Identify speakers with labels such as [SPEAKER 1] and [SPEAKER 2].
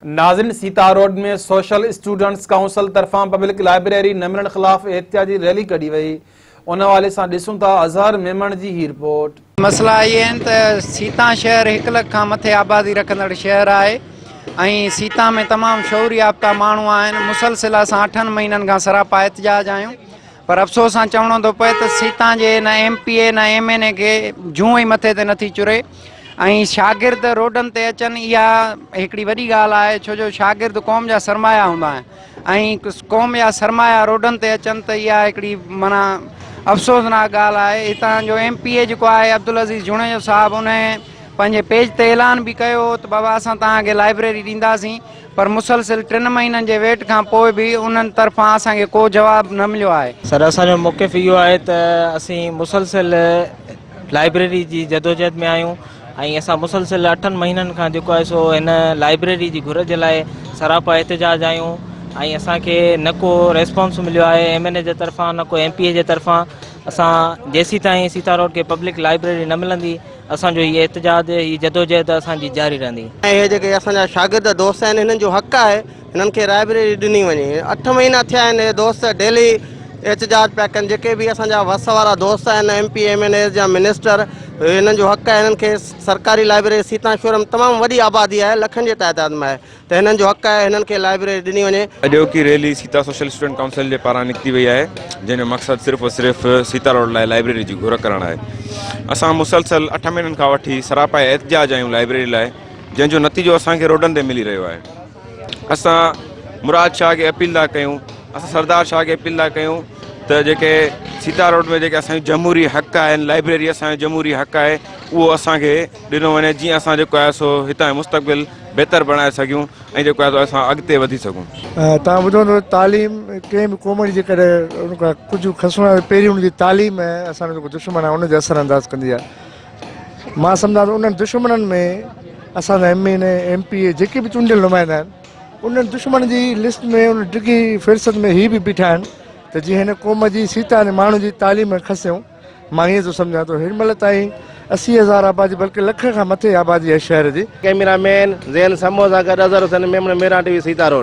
[SPEAKER 1] ناظرين Sita road ۾ social students council طرفان public library نه ملڻ خلاف احتجاجي ريلي ڪڍي وئي ان حوالي سان ڏسون ٿا اظهر ميمڻ جي هي رپورٽ.
[SPEAKER 2] مسئلا اهي آهن ته سيتا شهر هڪ لک کان مٿي آبادي رکندڙ شهر آهي ۽ سيتا ۾ تمام شعور يافته ماڻهو آهن مسلسل اسان اٺن مهينن کان سراپا احتجاج آهيون پر افسوس سان چوڻو ٿو پئي ته سيتان جي نه ايم پي اي نه ايم اين اي کي جون ئي مٿي تي نٿي چري ۽ شاگرد روڊن تي اچن اها هڪڙي وڏي ڳالهه آهي ڇو جو شاگرد قوم جا سرمايا هوندا آهن ۽ قوم جا سرمايا روڊن تي اچن ته اها هڪڙي معنيٰ افسوسناڪ ڳالهه آهي هتان جو ايم پي اي جيڪو آهي عبدالعزيز جوڻيجو صاحب ان پنهنجي پيج تي اعلان به ڪيو هو ته بابا اسان توهان کي لائبريري ڏينداسين پر مسلسل ٽن مهينن جي ويٽ کان پوء به انهن طرفان اسان کي ڪو جواب نه مليو آهي.
[SPEAKER 3] سر اسان جو موقف اهو آهي ته اسين مسلسل لائبريري جي جدوجهد ۾ آهيون ۽ اسان مسلسل اٺن مهينن کان جيڪو آهي سو هن لائبريري جي گهرج لاء سراپا احتجاج آهيون ۽ اسان کي نه ڪو ريسپانس مليو آهي ايم اين اي جي طرفان نه ڪو ايم پي اي جي طرفان اسان جيسيتائين سيتا روڊ کي پبلڪ لائبريري نه ملندي اسان جو هي احتجاج هي جدوجهد اسان جي جاري رهندي.
[SPEAKER 4] ۽ اهي جيڪي اسان جا شاگرد دوست آهن هنن جو حق آهي هنن کي لائبريري ڏني وڃي اٺ مهينا ٿيا آهن اهي دوست ڊيلي احتجاج پيا ڪن جيڪي به اسان جا وس وارا دوست آهن M P M N As يا منسٽر هنن جو حق آهي هنن کي سرڪاري لائبريري سيتان شهر ۾ تمام وڏي آبادي آهي لکن جي تعداد ۾ آهي ته هنن جو حق آهي هنن کي لائبريري ڏني وڃي.
[SPEAKER 5] اڄوڪي rally Sita social student council جي پاران نڪتي وئي آهي جنهن جو مقصد صرف و صرف سيتا روڊ لاء لائبريري جي گهر ڪرڻ آهي. اسان مسلسل اٺ مهينن کان وٺي سراپا احتجاج آهيون لائبريري لاء جنهن جو نتيجو اسان کي روڊن تي ملي رهيو آهي. اسان مراد شاهه کي اپيل ٿا ڪيون اسان سردار شاهه کي اپيل ٿا ڪيون ته جيڪي سيتا روڊ ۾ جيڪي اسان جو جمهوري حق آهن لائبريري اسان جو جمهوري حق آهي اهو اسان کي ڏنو وڃي جيئن اسان جيڪو آهي سو هتان جو مستقبل بهتر بڻائي سگهيون ۽ جيڪو آهي سو اسان اڳتي وڌي سگهون.
[SPEAKER 6] توهان ٻڌو هوندو تعليم ڪنهن به قوم جي جيڪڏهن ان کان ڪجهه کسڻو آهي ته پهرين ان جي تعليم اسان جو جيڪو دشمن آهي ان تي اثر انداز ڪندي آهي مان سمجهان ٿو انهن دشمنن ۾ اسان جا M N A M P A جيڪي به چونڊيل نمائندا آهن انهن دشمنن جي لسٽ ۾ ان ڊگهي فهرست ۾ هي به بيٺا آهن ته جيئن هن قوم جي سيتا ماڻهن جي تعليم کسيون مان ائين ٿو سمجهان ته هن مهل تائين 80 هزار آبادي بلڪه لک کان مٿي آبادي آهي شهر جي.
[SPEAKER 4] ڪئميرا مين زين سمون سان گڏ Azhar Hussain Memon Mehran T V Sita road.